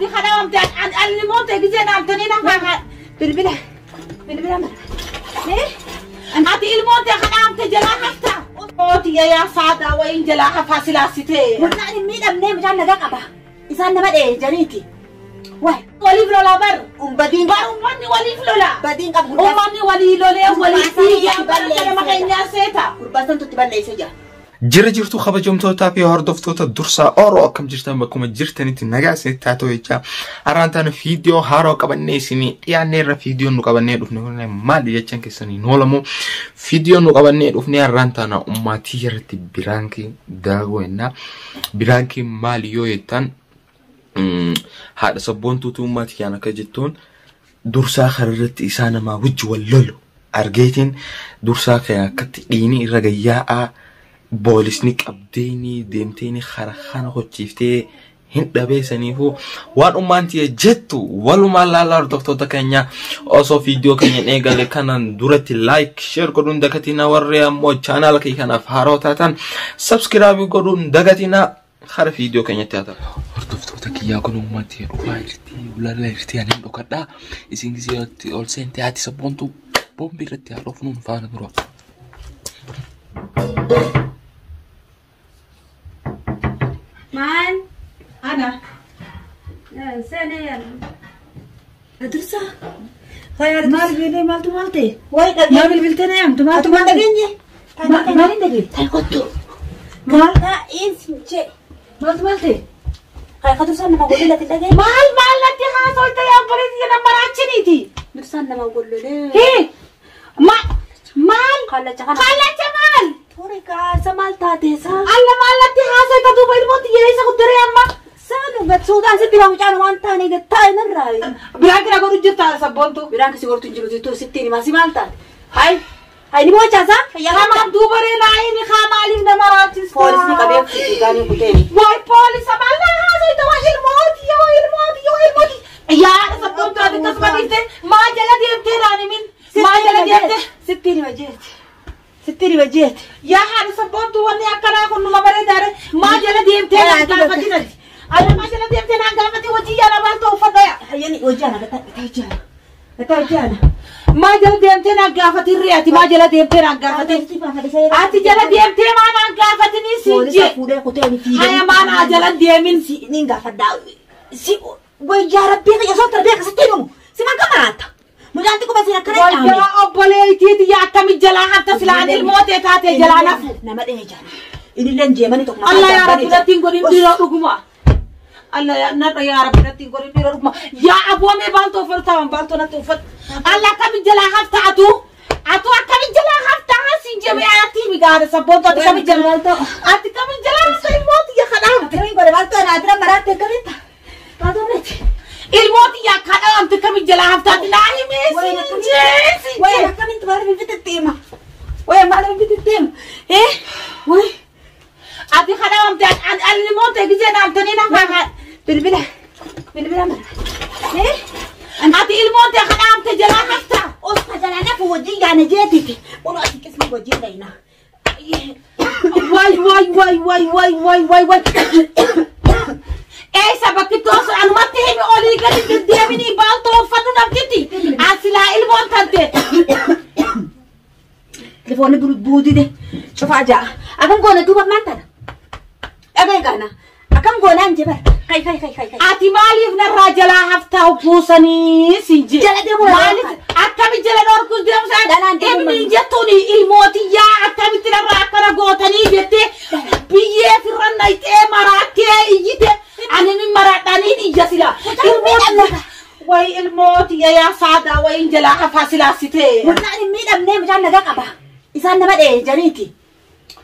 Ati kadhaamte alimoon ta'e gisee naamtanii nama Bilbila. Bilbila mara. Ati ilmoon ta'e kadhaamte jalaa hafta. Ooti yaa saadaa wayiin jalaa hafaa silaasitee. Murnaan hin miidhamnee mucaan nagaa qaba. Isaan nama dhee janiiti. Waay. Waliif lolaa bar. Badiin Bar uummanni waliif lola. Badiin qabu gurbaa. Uummanni walii lolee walii fiigaa bara nama keenyaa seeta. Gurbaa santu itti balleessee jira. Jira jirtu kabajamtootaa fi hordoftoota dursaa Oroo akkam jirtan bakkuma jirtanitti nagaa isinitti haa ta'u jechaa har'aan taane viidiyoo haaroo qabannee isinii dhiyaannee irra viidiyoon nu qabannee dhufne kun maali jechaan keessanii hin oolamu. Viidiyoon nu qabannee dhufne har'aan taana ummaatii irratti biraankii daagoo jennaa. Biraankiin maali yoo jettan haadha sabboontuutu ummaatii yaan akka jettuun dursaa kararratti isaa namaa wajji wal lolu argeetiin dursaa kee akkatti dhiini irra gayyaa'aa. Boolisni qabdeeni deemteeni kara kana hochiiftee hin dhabeessaniifu waan ummaan tiyya jettu walumaan laalaa hordoftoota keenya osoo viidiyoo keenya hin eegalle kanan duratti like share godhuun dagatinaa warri ammoo chaanaala kee kanaaf haaroo taatan subscribe godhuun dagatinaa kara viidiyoo keenyatti haa ta'u. Hordoftoota kiyyaa kun ummaan tiyya dhufaa jirti ulaalaa jirti ani hin dhokadhaa isin gisee ol seente haati sabboontu boombii irratti haa dhofnuun faana dura. Maal? Ana. Seenee Dursa. Waay Maal beelee maaltu maal ta'e? Waay dhageenye. Maa bilbiltee na yaamtu maaltu Ati maal maal ta'e? dhageenye? Maal hin dhageenye? Ta'i kottu. Maal? Ta'iin sin jee. Maaltu maal ta'e? Hayi ka dursaan nama gollolee ati dhageenye. Maal maal natti haasoyta yaa obboleessi jedhan maraachiniiti. Dursaan nama gollolee. Hee! Maal? Kallacha kana. Kallacha maal? Ture kaasa maal taate saa? Alla maal natti haasoyta duuba ilmoon xiyyeera isa guddaree amma. Saanu gad suudhaan sitti himaa mucaan waan taane gad taa'e narraa. Biraan kira godhu jirta sabboontu. Biraan kasi gortu hin jiru sitti sitti himaa si maal taate? Hayi hayi ni mochaasaa? Kamaaf duuba ree naa himi kaa maaliif nama raachista? Poolisni qabee fiigaanii kuteeni. Waay poolisa maal naa haasoyta waa ilmooti yoo ilmooti yoo ilmooti. Yaada sabboontu ati akkasuma dhiifte maa jala deemtee naan himin? Maa jala deemtee? Sitti hima jeeti. Sitti hima jeeti. Yaa haadha sabboontu wanni akkanaa kun numa bareedaare maa jala deemtee naan gaafatin ati. Alla maa jala deemtee naan gaafatin hojii yaala maaltu uffadha yaa. Hayyani hojii ana gataa hojii ana. Gataa hojii ana. Maa jala deemtee naan gaafatin ree ati maa jala deemtee naan gaafatin. Ati jala deemtee maa naan gaafatinii siin Poolisa jee. fuudhee kuteeni fiiganii. Haya maa naa jala deemin. Si niin gaafadhaa. Si wayyaa rabbii kiyya osoo tarbee akkasitti himamu. Si man kamaraata. Mucaan xiqqoo siin akkana dhaame. Wayyaa obboleettiiti yaa akkami jalaa hafta silaan ilmootee taatee jalaa nafu. Nama dhee jaan. Inilleen jeemanii tokko Allah yaa rabbi natti hin godhin dhiiroo dhuguma. Allah yaa nadha yaa rabbi natti hin godhin dhiiroo dhuguma. Yaa aboomee baaltoo uffatu taa'an baaltoo natti uffatu. Allah akkami jalaa hafta atu. Atu akkami jalaa hafta siin jemee ati himi gaara sabboontu ati kami jalaa. Ati kami jalaa hafta ilmooti yaa kadhaamte. Akkamiin godhe baaltoo ana adira maraatti akkamitta. Baaltoo miti. Ilmooti yaa kadhaamte kami jalaa hafta ati naa himee siin jee siin Wayan jee. akkamitti maal finfitti hima. Wayan maal finfitti hima. Eh way Ati kadhaamte ilmoota gisee naamtanii nama. Bilbila bilbila mara. Eh Ati ilmoota kadhaamte jalaa hafta. Osoo jalaa nafu wajjin yaana jeetiti. Kun ati qismi wajjin dhayna. Waay waay waay waay waay waay waay waay. Eessa bakki toosu anumatti himi olii gadi deddeebinii baaltoo uffatu namtitti. Asilaa ilmoon tante. Telefoonni buutide cufaa ja'a. Akkam goona duuba maal tana? Dhagee gaana. Akkam goonaan jebara. Kai kai kai kai kai. Ati maaliif narraa jalaa haftaa buusanii siin jee. Jala deemuu Maaliif akkami jala dhorkuus deemsa? Dhalaan deemuu Deemni jettuun ilmootiyyaa akkamitti narraa akkana gootanii jettee biyyee firra nayxee maraattee iyyite ani ni maraadhaaniin iyya sila. Ilmooti wayi ilmootiyya yaa saadaa wayiin jalaa hafaa silaasitee. Murnaan hin miidhamnee mucaan nagaa qaba. Isaan nama dhee janiiti.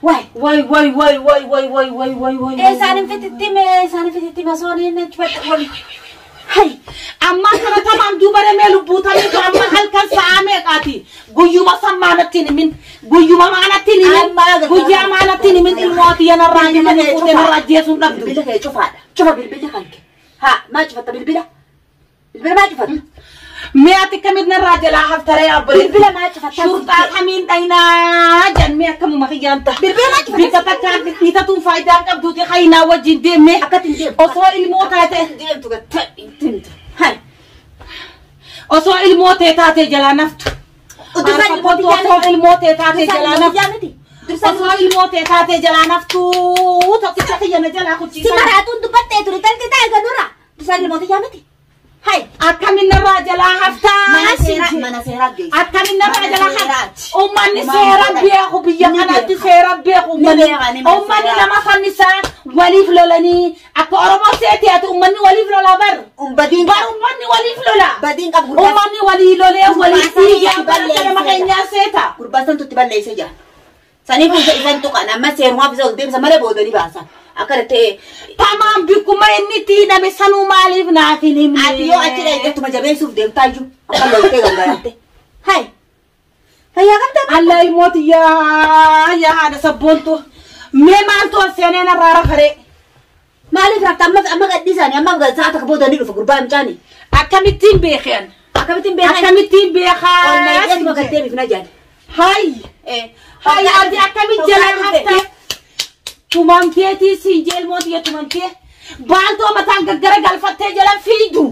Waay. Wayi wayi wayi wayi wayi wayi wayi wayi wayi. Isaan hin fititti mee isaan hin fititti osoo hin achifadhe. Hai. Amma kana tamaan duuba remee lubbuu tamiitu amma halkan sa'a meeqaati? Guyyuma san maanatti hin himin. Guyyuma maanatti hin himin. Guyyaa maanatti hin himin ilmooti yanarraa himanii fuutee narraa ajjeesuun dhabdu. Bilbila kee cufaadha. Cufa bilbila kan kee. Haa maa cufatta bilbila? Bilbila maa cufatta? Mee ati kamiin narraa jalaa haftaree abboleetti? Bilbila maa cufatta? Shurxaa kamiin dhaynaa jennee akkamuma kiyyaan ta'a. Bilbila maa cufatta? Bika takkaan dhiitatuun faayidaa hin qabduuti haynaa wajjin deemnee. Akkatti hin deemtu. Osoo ilmoo taate. Deemtu gattadhi. Osoo ilmoo tee taatee jalaa naftu. Osoo ilmoo tee taatee jalaa naftu. Osoo ilmoo tee taatee jalaa naftu. Tokkicha kiyya na jalaa Si kuchiisa. maraatuun dubbattee ture talti taa'e ganurra. Dursaan ilmoo tiyyaa miti. Hai. Akkamin narraa jalaa haftaa? Mana seeraa geessu. Akkamin narraa jalaa haftaa? Uummanni seera beeku biyya kanatti seera beeku uummanni. Uummanni nama fannisaa waliif lolanii akka Oromoo seeti ati uummanni waliif lolaa bar. Badiin Bar uummanni waliif lola. Badiin qabu gurbaa. Uummanni walii lolee waliif fiigaa bara nama keenyaa seeta. Gurbaa santu itti balleessee jira. Saniif isan tuqan amma seerumaaf isa ol deemsa malee boodanii baasa. Akkana ta'e Tamaan bikkuma inni itti hidhame sanuu maaliif naaf hin himne? ati yoo achi dhageettuma jabeessuuf deemtaa iyyuu akka loltee gangalatte. Hai. Fayyaa qabdaa. Allah ilmooti yaa yaa haadha sabboontu. Mee maaltu ol seenee narraa rafaree? Maaliif rafta amma amma gadhiisanii amma sa'a takka boodanii dhufa gurbaa mucaani. Akkamittiin beekan? Akkamittiin beekan? Akkamittiin Ol beekaa? naqeetuma gaddeebiif na jaal. Hay! Hay ati akkamit jalaa hafta? Tumamteetii siin jee ilmooti yaa tumamtee. Baaltoo mataan gaggara galfattee jala fiidu.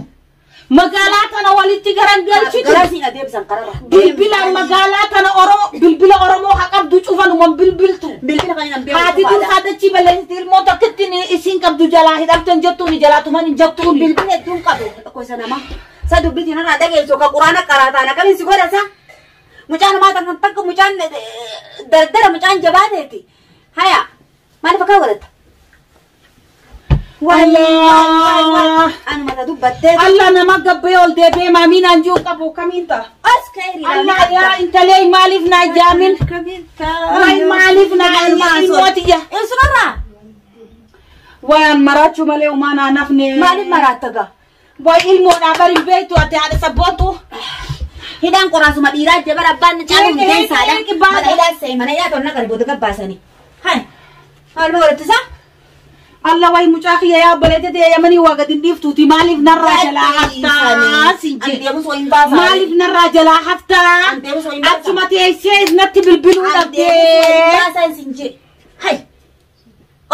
Magaalaa tana walitti garangalchitu. Gara siin adeemsan kararra. Bilbila magaalaa tana Oromoo bilbila Oromoo haa qabdu cufanuman bilbiltu. Bilbila kan hin beeku. Haati dursaa dachii balleessiti ilmoo tokkitti isiin qabdu jalaa hidhamtan jettuuni jalaa tuman hin jettuuni. Bilbila hedduun qabu gosa namaa. Sa dubbitiin irraa dhageessu ka quraana qaraataan akkamiin si godha sa? Mucaan maata kan takka mucaan dardara mucaan jabaateeti. Haya maaliif akkaa godhatta? Allah. Ani mata dubbattee. Allah nama gabbee ol deebi'ee maamiin aan jiru qabu kamiin ta'a? As ka'ee Allah yaa intalee maaliif naa jaamin? Kamiin ta'a? Waay maaliif naa ilmootiyya? Eessumarraa? Waan maraachuu malee uumaa naa nafne. Maaliif maraatta gaa? Waay ilmoodhaa bari hin beektu ati haadha sabboontu. Hidhaan qoraasuma dhiiraa jabara abbaan caalu Eegi, midheensaadha. eegi, baala. Mana hidhaa se'e mana hidhaa tolna gara booda gabbaasanii. Hai. Maaluma godhattisa? Allah waay mucaa kiyya yaa obboleetti ta'e yamanii waa gadi hin dhiiftuuti maaliif narraa jalaa haftaa siin Ani jedhe. deemus wayin baasa. Maaliif narraa jalaa haftaa? Ani deemus wayin baasa. Achuma teessee natti bilbiluu Ani deemus wayin dhabdee. baasa isin jedhe. Hai.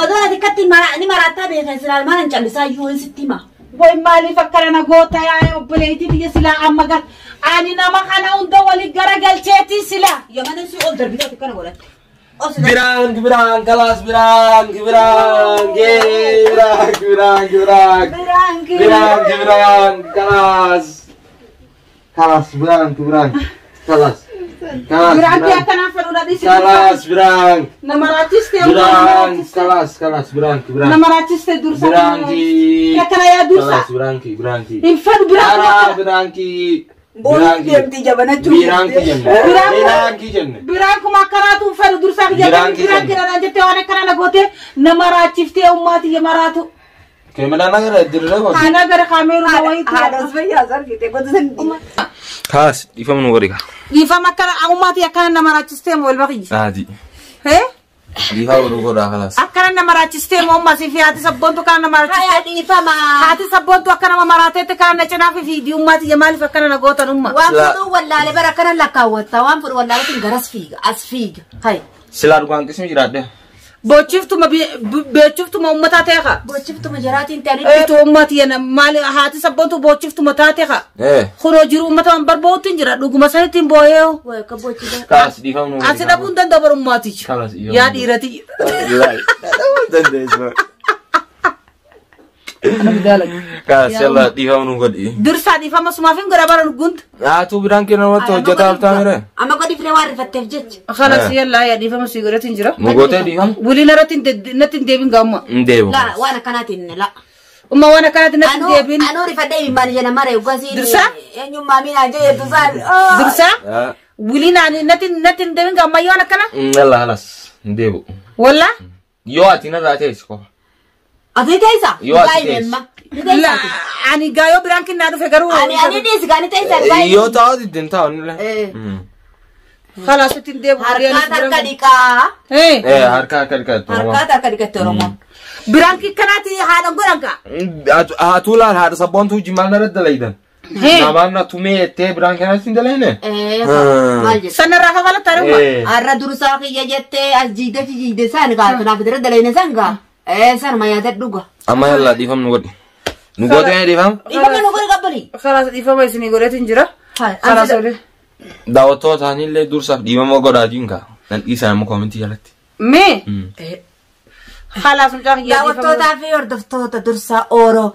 Odoo ati akkatti ni maraattaa beekan silaa maal hin callisaa iyyuu hin sitti hima. Waay maaliif akkana na goota yaa obboleetti biyya silaa amma gar ani nama kana hunda wali garagalcheeti silaa. Yamanin si ol darbitee ati akkana godhatte. Ol si Birang, birang, kalas birang, birang, birang, birang, birang, birang, birang, kalas, kalas, birang, birang, kalas, kalas, Biraan birang, akkanaa fedhu dhabisi. kalas, birang, Nama raachistee birang, kalas, kalas, birang, birang, Nama raachistee dursa. birangi, Akkana yaa dursa. kalas, birangi, birangi, Hin fedhu biraan. kalas, birangi, Boolli deemti jabanachuu. birangi jenne, birangi jenne. Biraan kuma akkanaatu hin fedhu dursaa kiyya Biraan biraan kiyya. kiyya jettee waan akkana na goote nama raachiftee ummaati maraatu. Keemilaa nagara dirree godhu. Ana gara kaameeruma wayiitu. Haadha fayyaa argite gosa san. Kaas dhiifama nu godhi. Dhiifama akkana ummaati akkana nama raachistee moo ilma kiyya. Adi. Hee? Dhiifama godhu godhaa kalas. Akkana nama raachistee moo ummaa fi haati sabboontu kana nama raachistee. Haya dhiifama. Haati sabboontu akka nama maraateetti kana na cinaa fi fiidii ummaati maaliif akkana na gootan umma. Waan fudhu wallaalee bara akkana lakkaawwatta. Waan fudhu wallaaleetiin garas fiiga as fiiga. Hai. Silaa dhugaan qismi jiraadhe. Bochiftuma beechiftuma uummataa ta'e haa. Bochiftuma jaraatiin ta'anii. Eetu ummati yana maali haati sabboontu bochiftuma taate haa. Ee. Kunoo jiru uummata waan barbaadutti hin jira dhuguma sanitti hin boo'ee. Waay akka bochisa. Kaas dhiifama nu godhi. Asi dhabuu hin danda'u bara ummaatichi. Kalas dhiifama. Yaa dhiirati. Dandeessu. Kaas yalla dhiifama nu godhi. Dursaa dhiifama sumaaf hin godha bara gund. Haatu biraan kee namatti hojjetaa altaa mire. Amma godhi firee waan rifatteef jecha. Kalas yalla yaa dhiifama sii godhati hin jira. Nu gootee dhiifama? Waliin irratti natti hin deebin gaamma. Hin deebu. La waan akkanaatiin la. Umma waan akkanatti natti hin deebin. Anuu rifadhee imimmaan ija nama reefu gasiin. Dursaa? Eenyummaa miinaa jedhetu saan. Dursaa? Waliin natti natti hin deebin gaamma yoo akkana? Yalla halas hin deebu. Walla? Yoo ati narraa teessi qofa. Ati teessa? Yoo ati teessa. La ani gaayoo biraan kinnaa dhufe garuu. Ani ani dhiisi gaani teessa. Yoo taa'u didden taa'u nillee. Kalaas itti hin deebu. Harkaa harka dhiqaa. Ee. Harka harka dhiqattu. Harkaa harka dhiqatte Oromoon. Biraan kikkanaati haadha godhan kaa. Haatu laal haadha sabboontu hojii maal narra dalaydan? Namaan na tumee jettee biraan kanatti hin dalayne? Maal jette? Sanarraa kafalatta dhuma. Har'a dursaa kiyya jettee as jiidee fi jiidee saan gaa kanaaf dira dalayne saan gaa. Sanuma yaada dhuga. Amma yalla dhiifam nu godhi. Nu gootee dhiifam? Dhiifama nu godhi qabbalee. Oli. Kalaas dhiifama isinii godheetiin jira. Hai, Kalaas ansi- oli. Daawwattoota isaaniillee dursaaf dhiifama godhaatiin kaa. Nan dhiisaa immoo koomentii jalatti. Mee? Kalaas mucaa kiyya dhiifama. Daawwattootaa fi hordoftoota Dursaa Ooroo.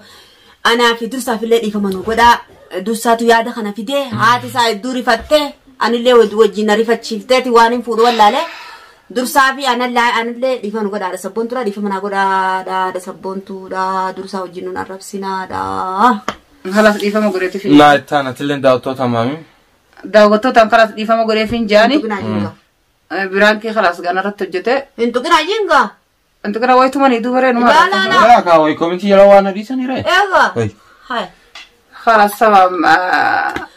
Anaa fi dursaaf illee dhiifama nu godhaa. Dursaatu yaada kana fidee haati isaa hedduu rifattee anillee wajjin na rifachiifteeti waan hin fuudhu wallaalee. Dursaa fi anallee dhiifama nu godhaadha. Sabboontuudha dhiifama naa godhaadha. Sabboontuudha dursaa wajjin nun arrabsinaadha. Kalaas dhiifama godheetiin. Naa ittaan atillee daawwattoota maami. Daawwattootaan kalaas dhiifama godheetiin jaani. Hin tuqinaa jinga. Biraankii kalaas ganarratti hojjete. Hin tuqinaa jinga. Inti kana wayitumanii dubaree numa. Laa laa laa. Yaa kaa wayi koomentii jala waan adiisanii ree. Eega. Wayi. Hai. Kalaas saba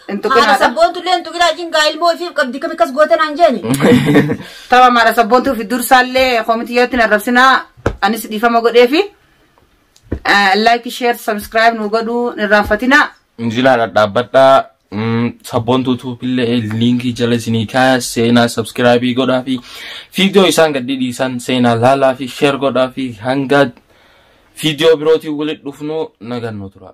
inti Haadha kanaadha. sabboontullee hin tuqinaa jinga ilmoo ifiif qabdi kam akkas goote naan jeeni. Taba maadha sabboontuu fi dursaallee koomitii jalatti hin arrabsinaa anis dhiifama godheefi. Like, share, subscribe nu godhuu hin irraanfatinaa. Injilaa dhadhaabbadhaa. Sabboontuu tuupillee liinkii jala isinii kaaya seenaa sabskraayibii godhaa fi viidiyoo isaan gadi dhiisan seenaa laalaa fi sheer godhaa fi hanga viidiyoo birootiin walitti dhufnu nagaan nu tura.